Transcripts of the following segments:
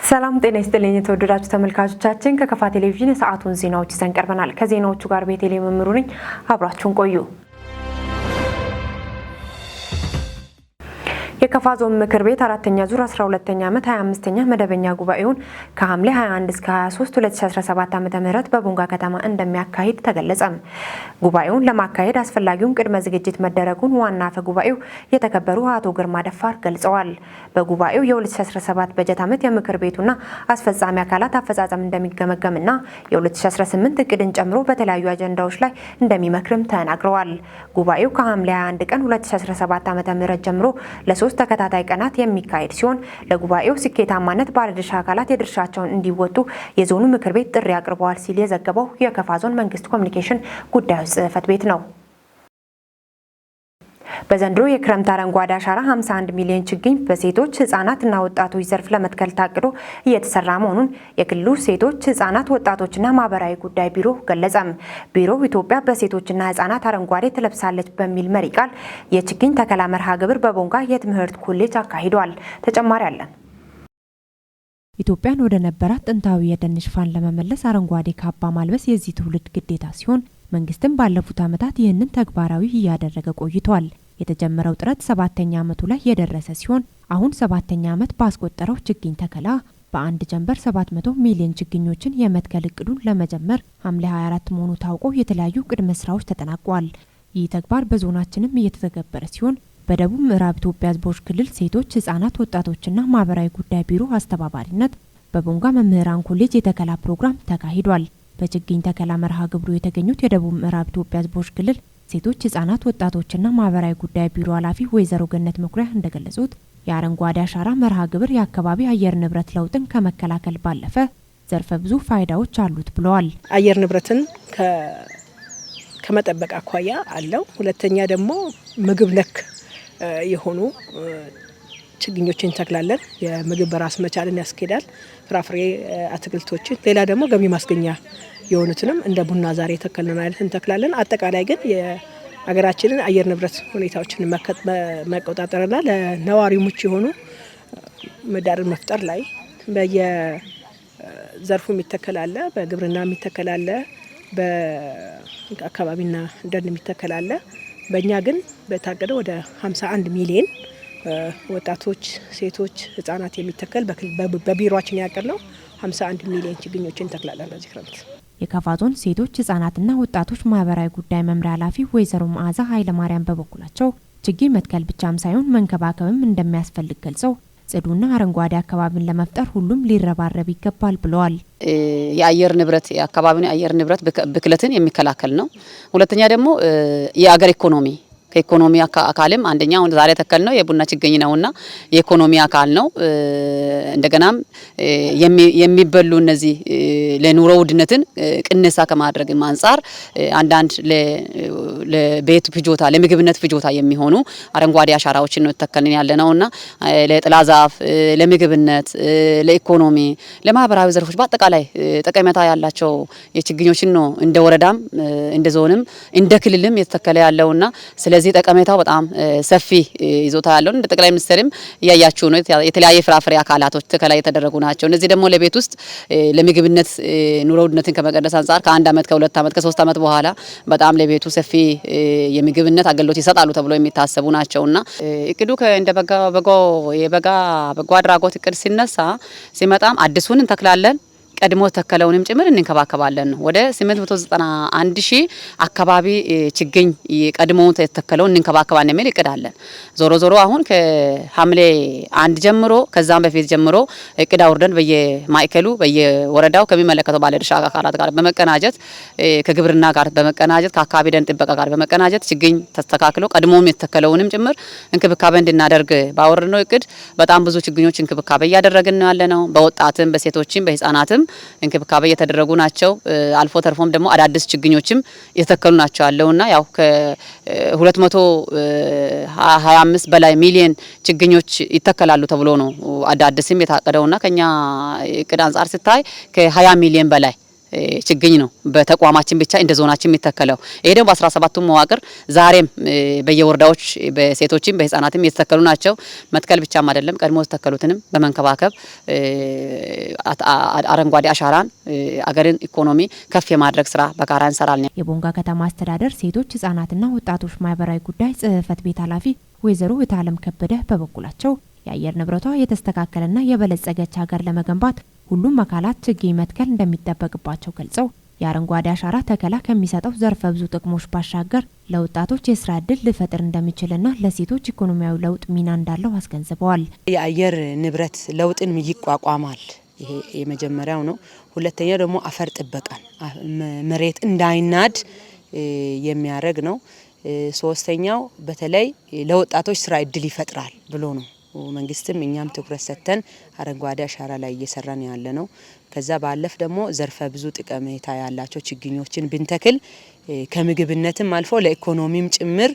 ሰላም ጤና ይስጥልኝ የተወደዳችሁ ተመልካቾቻችን፣ ከከፋ ቴሌቪዥን የሰዓቱን ዜናዎች ይዘን ቀርበናል። ከዜናዎቹ ጋር ቤተልሔም መምሩ ነኝ። አብራችሁን ቆዩ። የከፋ ዞን ምክር ቤት አራተኛ ዙር 12ኛ ዓመት 25ኛ መደበኛ ጉባኤውን ከሐምሌ 21 እስከ 23 2017 ዓ.ም በቦንጋ ከተማ እንደሚያካሂድ ተገለጸ። ጉባኤውን ለማካሄድ አስፈላጊውን ቅድመ ዝግጅት መደረጉን ዋና አፈ ጉባኤው የተከበሩ አቶ ግርማ ደፋር ገልጸዋል። በጉባኤው የ2017 በጀት ዓመት የምክር ቤቱና አስፈጻሚ አካላት አፈጻጸም እንደሚገመገምና የ2018 እቅድን ጨምሮ በተለያዩ አጀንዳዎች ላይ እንደሚመክርም ተናግረዋል። ጉባኤው ከሐምሌ 21 ቀን 2017 ዓ.ም ጀምሮ ለ3 ተከታታይ ቀናት የሚካሄድ ሲሆን ለጉባኤው ስኬታማነት ባለድርሻ አካላት የድርሻቸውን እንዲወጡ የዞኑ ምክር ቤት ጥሪ አቅርበዋል ሲል የዘገበው የከፋ ዞን መንግስት ኮሚኒኬሽን ጉዳዮች ጽሕፈት ቤት ነው። በዘንድሮ የክረምት አረንጓዴ አሻራ 51 ሚሊዮን ችግኝ በሴቶች ህጻናትና ወጣቶች ዘርፍ ለመትከል ታቅዶ እየተሰራ መሆኑን የክልሉ ሴቶች ህጻናት ወጣቶችና ማህበራዊ ጉዳይ ቢሮ ገለጸም። ቢሮው ኢትዮጵያ በሴቶችና ህጻናት አረንጓዴ ትለብሳለች በሚል መሪ ቃል የችግኝ ተከላ መርሃ ግብር በቦንጋ የትምህርት ኮሌጅ አካሂዷል። ተጨማሪ አለን። ኢትዮጵያን ወደ ነበራት ጥንታዊ የደን ሽፋን ለመመለስ አረንጓዴ ካባ ማልበስ የዚህ ትውልድ ግዴታ ሲሆን መንግስትም ባለፉት ዓመታት ይህንን ተግባራዊ እያደረገ ቆይቷል። የተጀመረው ጥረት ሰባተኛ ዓመቱ ላይ የደረሰ ሲሆን አሁን ሰባተኛ ዓመት ባስቆጠረው ችግኝ ተከላ በአንድ ጀንበር 700 ሚሊዮን ችግኞችን የመትከል እቅዱን ለመጀመር ሐምሌ 24 መሆኑ ታውቆ የተለያዩ ቅድመ ስራዎች ተጠናቋል። ይህ ተግባር በዞናችንም እየተተገበረ ሲሆን በደቡብ ምዕራብ ኢትዮጵያ ሕዝቦች ክልል ሴቶች፣ ህጻናት፣ ወጣቶችና ማህበራዊ ጉዳይ ቢሮ አስተባባሪነት በቦንጋ መምህራን ኮሌጅ የተከላ ፕሮግራም ተካሂዷል። በችግኝ ተከላ መርሃ ግብሩ የተገኙት የደቡብ ምዕራብ ኢትዮጵያ ሕዝቦች ክልል ሴቶች፣ ህጻናት፣ ወጣቶችና ማህበራዊ ጉዳይ ቢሮ ኃላፊ ወይዘሮ ገነት መኩሪያ እንደገለጹት የአረንጓዴ አሻራ መርሃ ግብር የአካባቢ አየር ንብረት ለውጥን ከመከላከል ባለፈ ዘርፈ ብዙ ፋይዳዎች አሉት ብለዋል። አየር ንብረትን ከመጠበቅ አኳያ አለው። ሁለተኛ ደግሞ ምግብ ነክ የሆኑ ችግኞችን እንተክላለን። የምግብ በራስ መቻልን ያስኬዳል። ፍራፍሬ፣ አትክልቶችን፣ ሌላ ደግሞ ገቢ ማስገኛ የሆኑትንም እንደ ቡና ዛሬ የተከልነውን አይነት እንተክላለን። አጠቃላይ ግን የሀገራችንን አየር ንብረት ሁኔታዎችን መቆጣጠርና ለነዋሪው ምቹ የሆኑ ምህዳርን መፍጠር ላይ በየዘርፉ የሚተከል አለ፣ በግብርና የሚተከል አለ፣ በአካባቢና ደን የሚተከል አለ። በእኛ ግን በታቀደ ወደ 51 ሚሊዮን ወጣቶች፣ ሴቶች፣ ህጻናት የሚተከል በቢሮችን ያቀድ ነው 51 ሚሊዮን ችግኞችን እንተክላለን በዚህ ክረምት። የከፋ ዞን ሴቶች ህጻናትና ወጣቶች ማህበራዊ ጉዳይ መምሪያ ኃላፊ ወይዘሮ መዓዛ ኃይለማርያም በበኩላቸው ችግኝ መትከል ብቻም ሳይሆን መንከባከብም እንደሚያስፈልግ ገልጸው ጽዱና አረንጓዴ አካባቢን ለመፍጠር ሁሉም ሊረባረብ ይገባል ብለዋል። የአየር ንብረት የአካባቢውን የአየር ንብረት ብክለትን የሚከላከል ነው። ሁለተኛ ደግሞ የአገር ኢኮኖሚ ከኢኮኖሚ አካልም አንደኛ አሁን ዛሬ ተከል ነው የቡና ችግኝ ነውና የኢኮኖሚ አካል ነው። እንደገናም የሚበሉ እነዚህ ለኑሮ ውድነትን ቅነሳ ከማድረግ አንጻር አንዳንድ ለቤት ፍጆታ ለምግብነት ፍጆታ የሚሆኑ አረንጓዴ አሻራዎችን ነው ተከልን ያለ ነውና ለጥላ ዛፍ፣ ለምግብነት፣ ለኢኮኖሚ፣ ለማህበራዊ ዘርፎች በአጠቃላይ ጠቀሜታ ያላቸው የችግኞችን ነው እንደ ወረዳም እንደ ዞንም እንደ ክልልም የተተከለ ያለውና ስለዚህ ጠቀሜታው በጣም ሰፊ ይዞታ ያለው እንደ ጠቅላይ ሚኒስትርም እያያችሁ ነው። የተለያየ ፍራፍሬ አካላቶች ተከላ የተደረጉ ናቸው። እነዚህ ደግሞ ለቤት ውስጥ ለምግብነት ኑሮ ውድነትን ከመቀነስ አንጻር ከአንድ አመት ከሁለት አመት ከሶስት አመት በኋላ በጣም ለቤቱ ሰፊ የምግብነት አገልግሎት ይሰጣሉ ተብሎ የሚታሰቡ ናቸውና እቅዱ እንደ በጎ የበጋ በጎ አድራጎት እቅድ ሲነሳ ሲመጣም አዲሱን እንተክላለን ቀድሞ ተከለውንም ጭምር እንንከባከባለን ነው። ወደ 891 ሺህ አካባቢ ችግኝ ቀድሞ የተከለውን እንንከባከባለን የሚል እቅድ አለን። ዞሮ ዞሮ አሁን ከሐምሌ 1 ጀምሮ ከዛም በፊት ጀምሮ እቅድ አውርደን በየማዕከሉ በየወረዳው ከሚመለከተው ባለድርሻ አካላት ጋር በመቀናጀት ከግብርና ጋር በመቀናጀት ከአካባቢ ደን ጥበቃ ጋር በመቀናጀት ችግኝ ተስተካክሎ ቀድሞም የተከለውንም ጭምር እንክብካቤ እንድናደርግ ባወረድነው እቅድ በጣም ብዙ ችግኞች እንክብካቤ እያደረግን ነው ያለነው። በወጣትም በሴቶችም በህፃናትም እንክብካቤ እየተደረጉ ናቸው። አልፎ ተርፎም ደግሞ አዳዲስ ችግኞችም እየተከሉ ናቸው ያለውና ያው ከ225 በላይ ሚሊየን ችግኞች ይተከላሉ ተብሎ ነው አዳዲስም የታቀደውና ከኛ እቅድ አንጻር ሲታይ ከ20 ሚሊየን በላይ ችግኝ ነው በተቋማችን ብቻ እንደ ዞናችን የሚተከለው። ይሄ ደግሞ በ17ቱ መዋቅር ዛሬም በየወረዳዎች በሴቶችም በህፃናትም የተተከሉ ናቸው። መትከል ብቻም አይደለም፣ ቀድሞ የተተከሉትንም በመንከባከብ አረንጓዴ አሻራን አገርን ኢኮኖሚ ከፍ የማድረግ ስራ በጋራ እንሰራለን። የቦንጋ ከተማ አስተዳደር ሴቶች ህጻናትና ወጣቶች ማህበራዊ ጉዳይ ጽህፈት ቤት ኃላፊ ወይዘሮ እታለም ከበደ በበኩላቸው የአየር ንብረቷ የተስተካከለና የበለጸገች ሀገር ለመገንባት ሁሉም አካላት ችግኝ መትከል እንደሚጠበቅባቸው ገልጸው፣ የአረንጓዴ አሻራ ተከላ ከሚሰጠው ዘርፈ ብዙ ጥቅሞች ባሻገር ለወጣቶች የስራ እድል ሊፈጥር እንደሚችልና ለሴቶች ኢኮኖሚያዊ ለውጥ ሚና እንዳለው አስገንዝበዋል። የአየር ንብረት ለውጥን ይቋቋማል። ይሄ የመጀመሪያው ነው። ሁለተኛው ደግሞ አፈር ጥበቃን፣ መሬት እንዳይናድ የሚያደርግ ነው። ሶስተኛው በተለይ ለወጣቶች ስራ እድል ይፈጥራል ብሎ ነው መንግስትም እኛም ትኩረት ሰጥተን አረንጓዴ አሻራ ላይ እየሰራን ያለ ነው። ከዛ ባለፍ ደግሞ ዘርፈ ብዙ ጠቀሜታ ያላቸው ችግኞችን ብንተክል ከምግብነትም አልፎ ለኢኮኖሚም ጭምር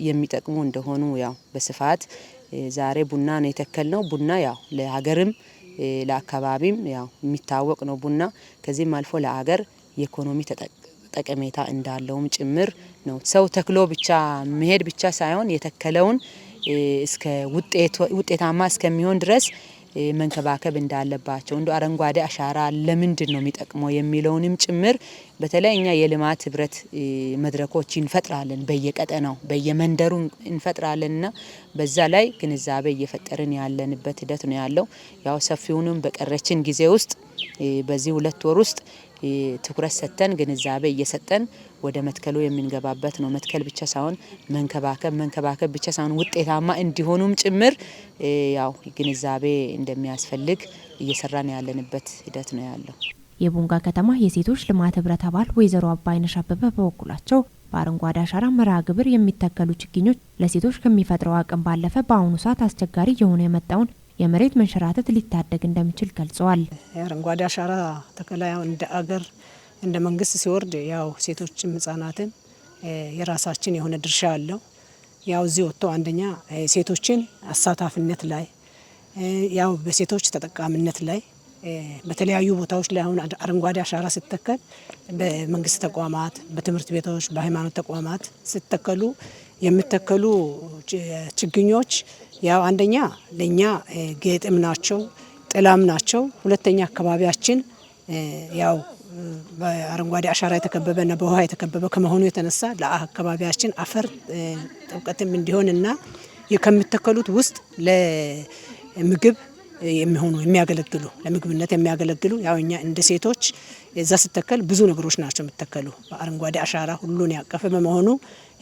የሚጠቅሙ እንደሆኑ ያው በስፋት ዛሬ ቡና ነው የተከልነው። ቡና ያው ለሀገርም ለአካባቢም ያው የሚታወቅ ነው ቡና። ከዚህም አልፎ ለሀገር የኢኮኖሚ ጠቀሜታ እንዳለውም ጭምር ነው። ሰው ተክሎ ብቻ መሄድ ብቻ ሳይሆን የተከለውን እስከ ውጤታማ እስከሚሆን ድረስ መንከባከብ እንዳለባቸው፣ እንደ አረንጓዴ አሻራ ለምንድን ነው የሚጠቅመው የሚለውንም ጭምር በተለይ እኛ የልማት ህብረት መድረኮች እንፈጥራለን፣ በየቀጠናው በየመንደሩ እንፈጥራለንና በዛ ላይ ግንዛቤ እየፈጠርን ያለንበት ሂደት ነው ያለው። ያው ሰፊውንም በቀረችን ጊዜ ውስጥ በዚህ 2 ወር ውስጥ ትኩረት ሰጥተን ግንዛቤ እየሰጠን ወደ መትከሉ የምንገባበት ነው። መትከል ብቻ ሳይሆን መንከባከብ፣ መንከባከብ ብቻ ሳይሆን ውጤታማ እንዲሆኑም ጭምር ያው ግንዛቤ እንደሚያስፈልግ እየሰራን ያለንበት ሂደት ነው ያለው። የቦንጋ ከተማ የሴቶች ልማት ህብረት አባል ወይዘሮ አባይነሽ አበበ በበኩላቸው በአረንጓዴ አሻራ መርሃ ግብር የሚተከሉ ችግኞች ለሴቶች ከሚፈጥረው አቅም ባለፈ በአሁኑ ሰዓት አስቸጋሪ የሆነ የመጣውን የመሬት መንሸራተት ሊታደግ እንደሚችል ገልጸዋል። የአረንጓዴ አሻራ ተከላ ያው እንደ አገር እንደ መንግስት ሲወርድ ያው ሴቶችም ህጻናትም የራሳችን የሆነ ድርሻ አለው። ያው እዚህ ወጥቶ አንደኛ ሴቶችን አሳታፊነት ላይ፣ ያው በሴቶች ተጠቃሚነት ላይ በተለያዩ ቦታዎች ላይ አሁን አረንጓዴ አሻራ ሲተከል በመንግስት ተቋማት፣ በትምህርት ቤቶች፣ በሃይማኖት ተቋማት ሲተከሉ የሚተከሉ ችግኞች ያው አንደኛ ለኛ ጌጥም ናቸው፣ ጥላም ናቸው። ሁለተኛ አካባቢያችን ያው በአረንጓዴ አሻራ የተከበበና በውሃ የተከበበ ከመሆኑ የተነሳ ለአካባቢያችን አፈር ጥብቀትም እንዲሆንና ከሚተከሉት ውስጥ ለምግብ የሚሆኑ የሚያገለግሉ፣ ለምግብነት የሚያገለግሉ፣ ያው እኛ እንደ ሴቶች እዛ ሲተከል ብዙ ነገሮች ናቸው የሚተከሉ። በአረንጓዴ አሻራ ሁሉን ያቀፈ በመሆኑ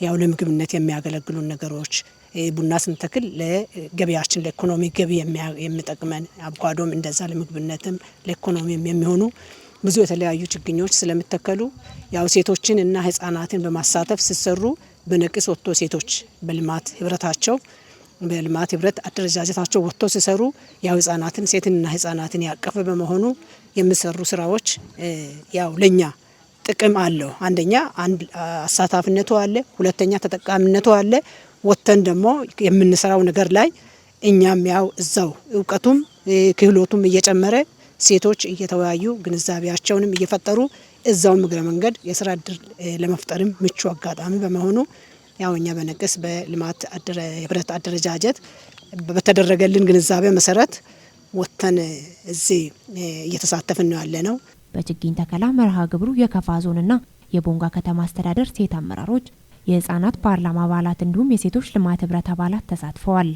ያው ለምግብነት የሚያገለግሉ ነገሮች፣ ቡና ስንተክል ለገቢያችን ለኢኮኖሚ ገቢ የሚጠቅመን፣ አቮካዶም እንደዛ ለምግብነትም ለኢኮኖሚም የሚሆኑ ብዙ የተለያዩ ችግኞች ስለሚተከሉ ያው ሴቶችን እና ህጻናትን በማሳተፍ ሲሰሩ በነቂስ ወጥቶ ሴቶች በልማት ህብረታቸው በልማት ህብረት አደረጃጀታቸው ወጥቶ ሲሰሩ ያው ህጻናትን ሴትንና ህጻናትን ያቀፈ በመሆኑ የሚሰሩ ስራዎች ያው ለኛ ጥቅም አለው። አንደኛ አንድ አሳታፊነቱ አለ፣ ሁለተኛ ተጠቃሚነቱ አለ። ወጥተን ደግሞ የምንሰራው ነገር ላይ እኛም ያው እዛው እውቀቱም ክህሎቱም እየጨመረ ሴቶች እየተወያዩ ግንዛቤያቸውንም እየፈጠሩ እዛውም እግረ መንገድ የስራ እድል ለመፍጠርም ምቹ አጋጣሚ በመሆኑ ያው እኛ በነቂስ በልማት ህብረት አደረጃጀት በተደረገልን ግንዛቤ መሰረት ወጥተን እዚህ እየተሳተፍን ነው ያለ ነው። በችግኝ ተከላ መርሃ ግብሩ የከፋ ዞንና የቦንጋ ከተማ አስተዳደር ሴት አመራሮች፣ የህጻናት ፓርላማ አባላት እንዲሁም የሴቶች ልማት ህብረት አባላት ተሳትፈዋል።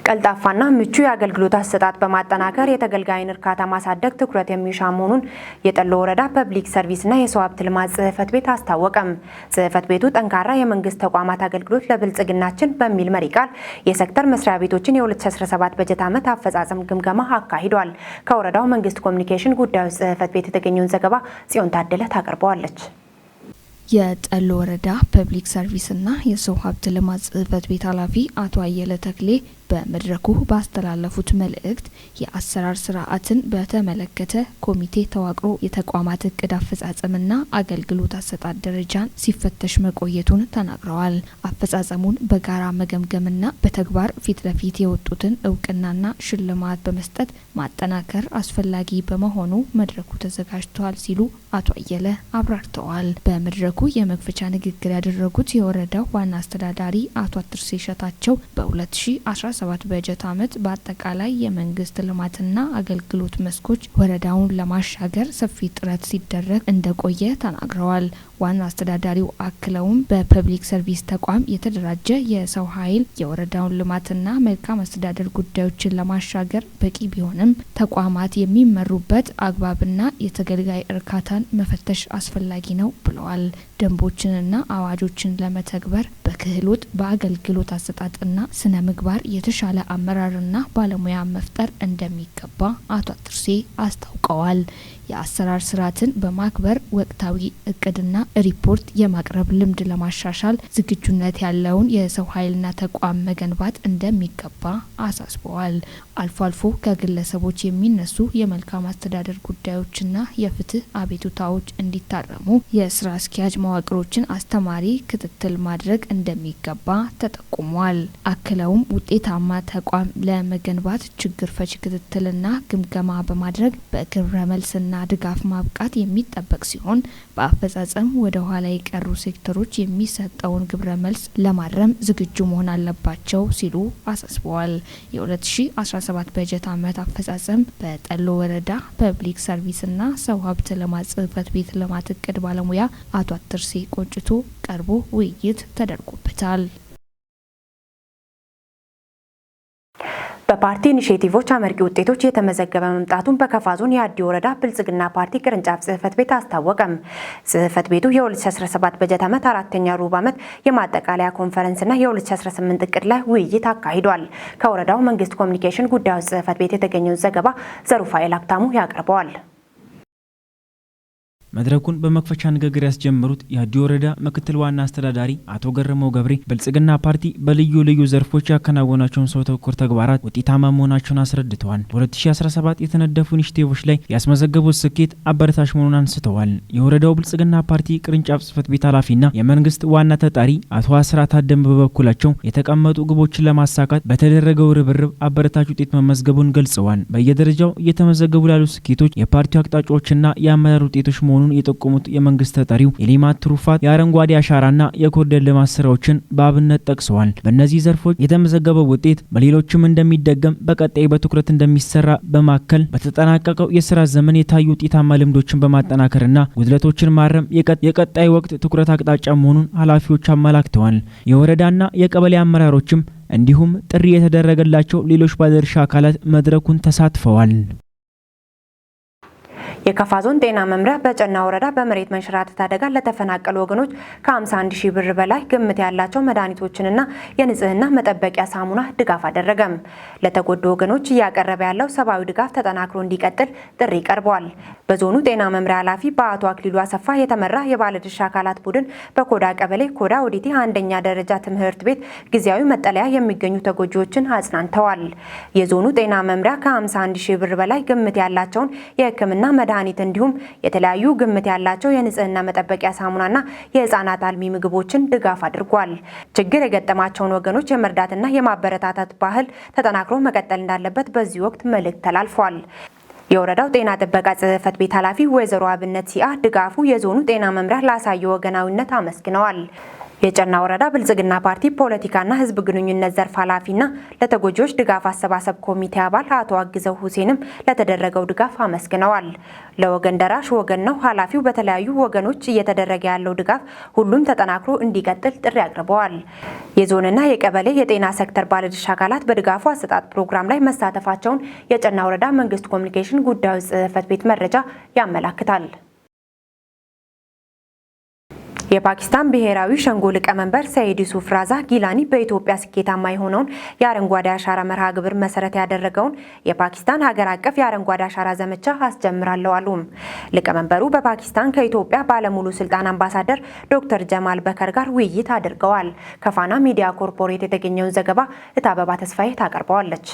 ቀልጣፋና ምቹ የአገልግሎት አሰጣጥ በማጠናከር የተገልጋይን እርካታ ማሳደግ ትኩረት የሚሻ መሆኑን የጠሎ ወረዳ ፐብሊክ ሰርቪስና የሰው ሀብት ልማት ጽሕፈት ቤት አስታወቀም። ጽሕፈት ቤቱ ጠንካራ የመንግስት ተቋማት አገልግሎት ለብልጽግናችን በሚል መሪ ቃል የሴክተር መስሪያ ቤቶችን የ2017 በጀት ዓመት አፈጻጸም ግምገማ አካሂዷል። ከወረዳው መንግስት ኮሚኒኬሽን ጉዳዮች ጽሕፈት ቤት የተገኘውን ዘገባ ጽዮን ታደለ ታቀርበዋለች። የጠሎ ወረዳ ፐብሊክ ሰርቪስና የሰው ሀብት ልማት ጽህፈት ቤት ኃላፊ አቶ አየለ ተክሌ በመድረኩ ባስተላለፉት መልእክት የአሰራር ስርዓትን በተመለከተ ኮሚቴ ተዋቅሮ የተቋማት እቅድ አፈጻጸምና አገልግሎት አሰጣጥ ደረጃን ሲፈተሽ መቆየቱን ተናግረዋል። አፈጻጸሙን በጋራ መገምገምና በተግባር ፊት ለፊት የወጡትን እውቅናና ሽልማት በመስጠት ማጠናከር አስፈላጊ በመሆኑ መድረኩ ተዘጋጅቷል ሲሉ አቶ አየለ አብራርተዋል። በመድረኩ የመክፈቻ ንግግር ያደረጉት የወረዳው ዋና አስተዳዳሪ አቶ አትርሴ ሸታቸው በ2017 በጀት ዓመት በአጠቃላይ የመንግስት ልማትና አገልግሎት መስኮች ወረዳውን ለማሻገር ሰፊ ጥረት ሲደረግ እንደቆየ ተናግረዋል። ዋና አስተዳዳሪው አክለውም በፐብሊክ ሰርቪስ ተቋም የተደራጀ የሰው ኃይል የወረዳውን ልማትና መልካም አስተዳደር ጉዳዮችን ለማሻገር በቂ ቢሆንም ተቋማት የሚመሩበት አግባብና የተገልጋይ እርካታን መፈተሽ አስፈላጊ ነው ብለዋል። ደንቦችንና አዋጆችን ለመተግበር በክህሎት፣ በአገልግሎት አሰጣጥና ስነ ምግባር የተሻለ አመራርና ባለሙያ መፍጠር እንደሚገባ አቶ አትርሴ አስታውቀዋል። የአሰራር ስርዓትን በማክበር ወቅታዊ እቅድና ሪፖርት የማቅረብ ልምድ ለማሻሻል ዝግጁነት ያለውን የሰው ኃይልና ተቋም መገንባት እንደሚገባ አሳስበዋል። አልፎ አልፎ ከግለሰቦች የሚነሱ የመልካም አስተዳደር ጉዳዮችና የፍትህ አቤቱታዎች እንዲታረሙ የስራ አስኪያጅ መዋቅሮችን አስተማሪ ክትትል ማድረግ እንደሚገባ ተጠቁሟል። አክለውም ውጤታማ ተቋም ለመገንባት ችግር ፈቺ ክትትልና ግምገማ በማድረግ በግብረ መልስና ድጋፍ ማብቃት የሚጠበቅ ሲሆን በአፈጻጸም ወደ ኋላ የቀሩ ሴክተሮች የሚሰጠውን ግብረ መልስ ለማረም ዝግጁ መሆን አለባቸው ሲሉ አሳስበዋል። የ2017 በጀት ዓመት አፈጻጸም በጠሎ ወረዳ ፐብሊክ ሰርቪስና ሰው ሀብት ልማት ጽህፈት ቤት ልማት እቅድ ባለሙያ አቶ አትርሴ ቆጭቶ ቀርቦ ውይይት ተደርጎበታል። በፓርቲ ኢኒሼቲቮች አመርቂ ውጤቶች የተመዘገበ መምጣቱን በከፋ ዞን የአዲ ወረዳ ብልጽግና ፓርቲ ቅርንጫፍ ጽህፈት ቤት አስታወቀም። ጽህፈት ቤቱ የ2017 በጀት ዓመት አራተኛ ሩብ ዓመት የማጠቃለያ ኮንፈረንስና የ2018 እቅድ ላይ ውይይት አካሂዷል። ከወረዳው መንግስት ኮሚኒኬሽን ጉዳዮች ጽህፈት ቤት የተገኘውን ዘገባ ዘሩፋኤል ሀብታሙ ያቀርበዋል። መድረኩን በመክፈቻ ንግግር ያስጀመሩት የአዲ ወረዳ ምክትል ዋና አስተዳዳሪ አቶ ገረመው ገብሬ ብልጽግና ፓርቲ በልዩ ልዩ ዘርፎች ያከናወናቸውን ሰው ተኮር ተግባራት ውጤታማ መሆናቸውን አስረድተዋል። በ2017 የተነደፉ ኢኒሼቲቮች ላይ ያስመዘገቡት ስኬት አበረታች መሆኑን አንስተዋል። የወረዳው ብልጽግና ፓርቲ ቅርንጫፍ ጽህፈት ቤት ኃላፊና የመንግስት ዋና ተጠሪ አቶ አስራት አደም በበኩላቸው የተቀመጡ ግቦችን ለማሳካት በተደረገው ርብርብ አበረታች ውጤት መመዝገቡን ገልጸዋል። በየደረጃው እየተመዘገቡ ላሉ ስኬቶች የፓርቲው አቅጣጫዎችና የአመራር ውጤቶች መሆኑን የጠቆሙት የመንግስት ተጠሪው የሌማት ትሩፋት፣ የአረንጓዴ አሻራና የኮሪደር ልማት ስራዎችን በአብነት ጠቅሰዋል። በእነዚህ ዘርፎች የተመዘገበው ውጤት በሌሎችም እንደሚደገም በቀጣይ በትኩረት እንደሚሰራ በማከል በተጠናቀቀው የስራ ዘመን የታዩ ውጤታማ ልምዶችን በማጠናከርና ጉድለቶችን ማረም የቀጣይ ወቅት ትኩረት አቅጣጫ መሆኑን ኃላፊዎች አመላክተዋል። የወረዳና የቀበሌ አመራሮችም እንዲሁም ጥሪ የተደረገላቸው ሌሎች ባለድርሻ አካላት መድረኩን ተሳትፈዋል። የከፋ ዞን ጤና መምሪያ በጨና ወረዳ በመሬት መንሸራተት አደጋ ለተፈናቀሉ ወገኖች ከ51 ሺህ ብር በላይ ግምት ያላቸው መድኃኒቶችንና የንጽህና መጠበቂያ ሳሙና ድጋፍ አደረገም። ለተጎዱ ወገኖች እያቀረበ ያለው ሰብአዊ ድጋፍ ተጠናክሮ እንዲቀጥል ጥሪ ቀርቧል። በዞኑ ጤና መምሪያ ኃላፊ በአቶ አክሊሉ አሰፋ የተመራ የባለድርሻ አካላት ቡድን በኮዳ ቀበሌ ኮዳ ወዲቲ አንደኛ ደረጃ ትምህርት ቤት ጊዜያዊ መጠለያ የሚገኙ ተጎጂዎችን አጽናንተዋል። የዞኑ ጤና መምሪያ ከ51 ሺህ ብር በላይ ግምት ያላቸውን የሕክምና መድኃኒት እንዲሁም የተለያዩ ግምት ያላቸው የንጽህና መጠበቂያ ሳሙናና የህፃናት አልሚ ምግቦችን ድጋፍ አድርጓል። ችግር የገጠማቸውን ወገኖች የመርዳትና የማበረታታት ባህል ተጠናክሮ መቀጠል እንዳለበት በዚህ ወቅት መልእክት ተላልፏል። የወረዳው ጤና ጥበቃ ጽሕፈት ቤት ኃላፊ ወይዘሮ አብነት ሲአ ድጋፉ የዞኑ ጤና መምሪያ ላሳየው ወገናዊነት አመስግነዋል። የጨና ወረዳ ብልጽግና ፓርቲ ፖለቲካና ህዝብ ግንኙነት ዘርፍ ኃላፊና ለተጎጂዎች ድጋፍ አሰባሰብ ኮሚቴ አባል አቶ አግዘው ሁሴንም ለተደረገው ድጋፍ አመስግነዋል። ለወገን ደራሽ ወገን ነው ኃላፊው በተለያዩ ወገኖች እየተደረገ ያለው ድጋፍ ሁሉም ተጠናክሮ እንዲቀጥል ጥሪ አቅርበዋል። የዞንና የቀበሌ የጤና ሴክተር ባለድርሻ አካላት በድጋፉ አሰጣጥ ፕሮግራም ላይ መሳተፋቸውን የጨና ወረዳ መንግስት ኮሚኒኬሽን ጉዳዮች ጽሕፈት ቤት መረጃ ያመላክታል። የፓኪስታን ብሔራዊ ሸንጎ ሊቀመንበር ሰይድ ዩሱፍ ራዛ ጊላኒ በኢትዮጵያ ስኬታማ የሆነውን የአረንጓዴ አሻራ መርሃ ግብር መሰረት ያደረገውን የፓኪስታን ሀገር አቀፍ የአረንጓዴ አሻራ ዘመቻ አስጀምራለሁ አሉ። ሊቀመንበሩ በፓኪስታን ከኢትዮጵያ ባለሙሉ ስልጣን አምባሳደር ዶክተር ጀማል በከር ጋር ውይይት አድርገዋል። ከፋና ሚዲያ ኮርፖሬት የተገኘውን ዘገባ እታበባ ተስፋዬ ታቀርበዋለች።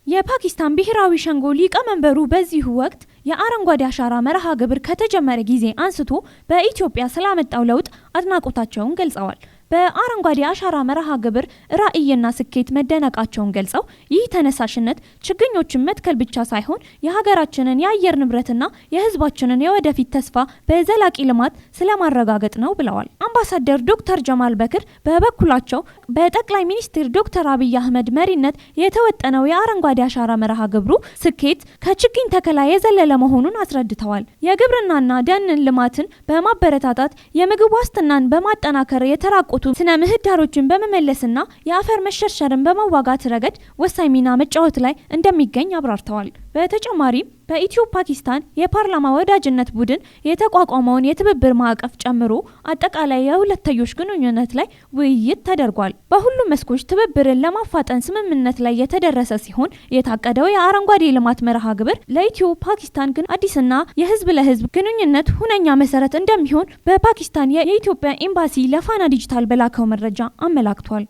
የፓኪስታን ብሔራዊ ሸንጎ ሊቀመንበሩ በዚሁ ወቅት የአረንጓዴ አሻራ መርሃ ግብር ከተጀመረ ጊዜ አንስቶ በኢትዮጵያ ስላመጣው ለውጥ አድናቆታቸውን ገልጸዋል። በአረንጓዴ አሻራ መርሃ ግብር ራዕይና ስኬት መደነቃቸውን ገልጸው፣ ይህ ተነሳሽነት ችግኞችን መትከል ብቻ ሳይሆን የሀገራችንን የአየር ንብረትና የሕዝባችንን የወደፊት ተስፋ በዘላቂ ልማት ስለማረጋገጥ ነው ብለዋል። አምባሳደር ዶክተር ጀማል በክር በበኩላቸው በጠቅላይ ሚኒስትር ዶክተር አብይ አህመድ መሪነት የተወጠነው የአረንጓዴ አሻራ መርሃ ግብሩ ስኬት ከችግኝ ተከላ የዘለለ መሆኑን አስረድተዋል። የግብርናና ደንን ልማትን በማበረታታት፣ የምግብ ዋስትናን በማጠናከር፣ የተራቆቱ ስነ ምህዳሮችን በመመለስና የአፈር መሸርሸርን በመዋጋት ረገድ ወሳኝ ሚና መጫወት ላይ እንደሚገኝ አብራርተዋል። በተጨማሪም በኢትዮ ፓኪስታን የፓርላማ ወዳጅነት ቡድን የተቋቋመውን የትብብር ማዕቀፍ ጨምሮ አጠቃላይ የሁለትዮሽ ግንኙነት ላይ ውይይት ተደርጓል። በሁሉም መስኮች ትብብርን ለማፋጠን ስምምነት ላይ የተደረሰ ሲሆን፣ የታቀደው የአረንጓዴ ልማት መርሃ ግብር ለኢትዮ ፓኪስታን ግን አዲስና የህዝብ ለህዝብ ግንኙነት ሁነኛ መሰረት እንደሚሆን በፓኪስታን የኢትዮጵያ ኤምባሲ ለፋና ዲጂታል በላከው መረጃ አመላክቷል።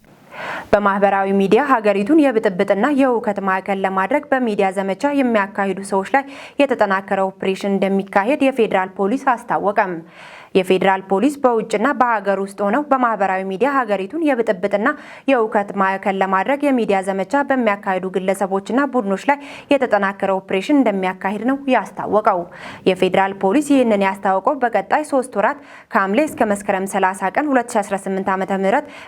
በማህበራዊ ሚዲያ ሀገሪቱን የብጥብጥና የሁከት ማዕከል ለማድረግ በሚዲያ ዘመቻ የሚያካሂዱ ሰዎች ላይ የተጠናከረ ኦፕሬሽን እንደሚካሄድ የፌዴራል ፖሊስ አስታወቀ። የፌዴራል ፖሊስ በውጭና በሀገር ውስጥ ሆነው በማህበራዊ ሚዲያ ሀገሪቱን የብጥብጥና የሁከት ማዕከል ለማድረግ የሚዲያ ዘመቻ በሚያካሂዱ ግለሰቦችና ቡድኖች ላይ የተጠናከረ ኦፕሬሽን እንደሚያካሂድ ነው ያስታወቀው። የፌዴራል ፖሊስ ይህንን ያስታወቀው በቀጣይ 3 ወራት ከሐምሌ እስከ መስከረም 30 ቀን 2018 ዓ.ም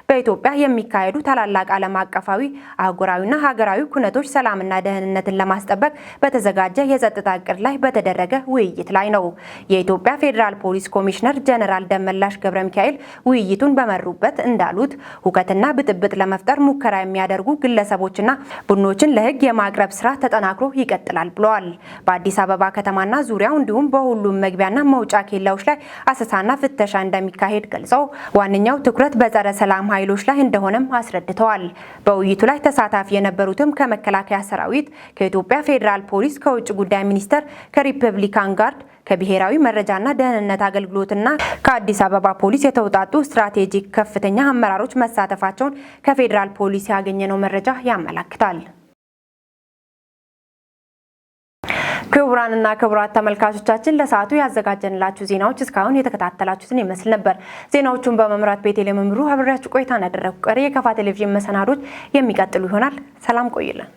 በኢትዮጵያ የሚካሄዱ ታላላቅ ዓለም አቀፋዊ፣ አህጉራዊና ሀገራዊ ኩነቶች ሰላምና ደህንነትን ለማስጠበቅ በተዘጋጀ የጸጥታ እቅድ ላይ በተደረገ ውይይት ላይ ነው። የኢትዮጵያ ፌዴራል ፖሊስ ኮሚሽነር ጀነራል ደመላሽ ገብረ ሚካኤል ውይይቱን በመሩበት እንዳሉት፣ ሁከትና ብጥብጥ ለመፍጠር ሙከራ የሚያደርጉ ግለሰቦችና ቡድኖችን ለሕግ የማቅረብ ስራ ተጠናክሮ ይቀጥላል ብለዋል። በአዲስ አበባ ከተማና ዙሪያው እንዲሁም በሁሉም መግቢያና መውጫ ኬላዎች ላይ አሰሳና ፍተሻ እንደሚካሄድ ገልጸው፣ ዋነኛው ትኩረት በጸረ ሰላም ኃይሎች ላይ እንደሆነም አስረድተዋል። በውይይቱ ላይ ተሳታፊ የነበሩትም ከመከላከያ ሰራዊት፣ ከኢትዮጵያ ፌዴራል ፖሊስ፣ ከውጭ ጉዳይ ሚኒስቴር፣ ከሪፐብሊካን ጋርድ፣ ከብሔራዊ መረጃና ደህንነት አገልግሎትና ከአዲስ አበባ ፖሊስ የተውጣጡ ስትራቴጂክ ከፍተኛ አመራሮች መሳተፋቸውን ከፌዴራል ፖሊስ ያገኘነው መረጃ ያመላክታል። ክቡራንና ክቡራት ተመልካቾቻችን፣ ለሰዓቱ ያዘጋጀንላችሁ ዜናዎች እስካሁን የተከታተላችሁትን ይመስል ነበር። ዜናዎቹን በመምራት ቤቴሌ መምሩ አብሬያችሁ ቆይታን ያደረጉ። ቀሪ የከፋ ቴሌቪዥን መሰናዶች የሚቀጥሉ ይሆናል። ሰላም ቆዩልን።